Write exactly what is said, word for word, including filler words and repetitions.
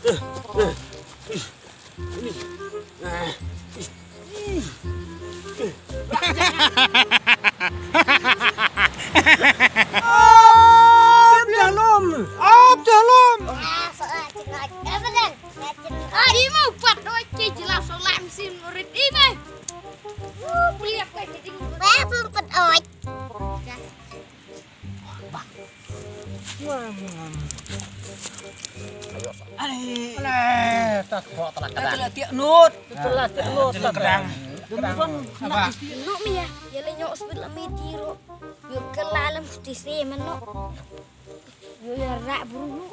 Abdalom! Abdalom! Imo pat oi ke jela sola mesin rit imo. Beli apa ini ding? Bebel pat oi. Alah, tak kok tak kena. Telah tiak nut. Telah tiak nut. Telah kerang. Demi bang nak isi. Nuk mi ya. Ya le nyok sebut lami tiro. Yuk kelalam tisi menuk. Yuk ya rak buru.